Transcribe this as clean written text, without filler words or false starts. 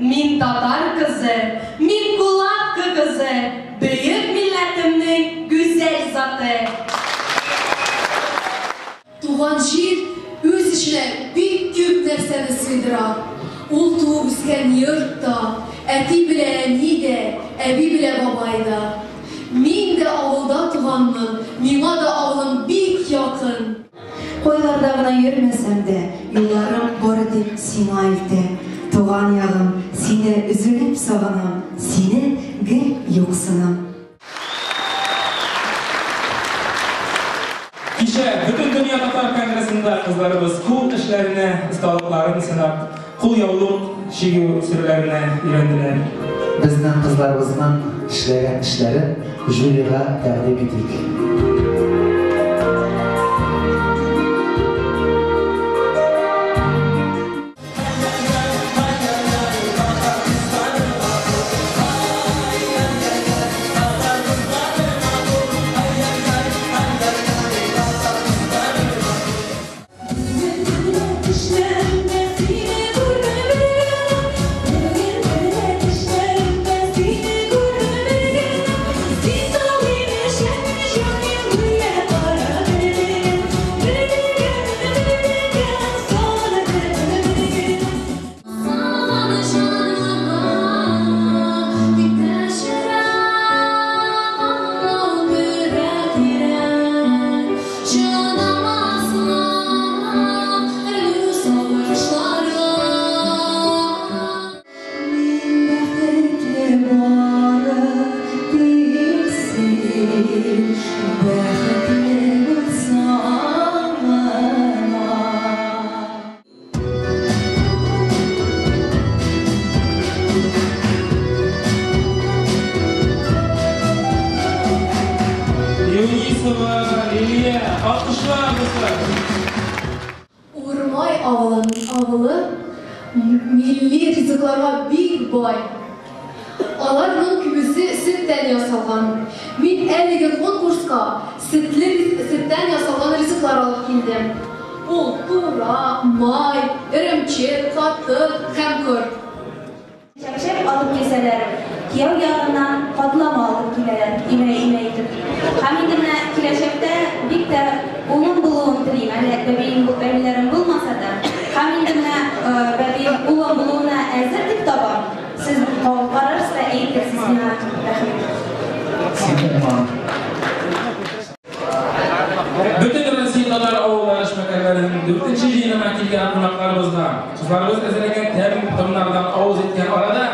Мин татар кызы, мин Кулатка кызы, бөек милләтемнең гүзәл заты. Туган җир үз эченә бик күп нәрсәне сыйдыра. Ул туып үскән йорт та, әти белән әни дә, әби белән бабай да. Мин дә авылда туганмын, миңа да авылым бик якын. Кайларда гына йөрмәсәм дә, юлларым бары тик сиңа илтә. Туган ягым, сине өзелеп сагынам, сине гел юксынам. Кичә Бөтендөнья татар конгрессында кызларыбыз кул эшләренә осталыкларын сынап, кулъяулык чигү серләренә өйрәнделәр. Безнең кызларыбызның эшләгән эшләрен жюрига тәкъдим итик. Юнисова Лилия, алкышлар, дуслар! Урмай авылы милли ризыкларга бик бай. Аларның күбесе сөттән ясалган. Мин әлеге конкурска сөттән ясалган ризыклар алып килдем. Ул тура, май, эремчек, катык һәм корт. Чәкчәк алып килсәләр, кияү ягыннан катлама алып киләләр, имә-имә итеп. Һәм инде менә киләчәктә бик тә улым булуын телим, әле бәбием, бәбиләрем булмаса да. Һәм инде менә бәбием улым булуына әзер дип табам. Сез карарсыз да әйтерсез миңа. Рәхмәт. Бөтен Россия татар авыллары эшмәкәрләренең 4нче җыенына килгән кунакларыбызга, кызларыбыз әзерләгән тәм-томнардан авыз иткән арада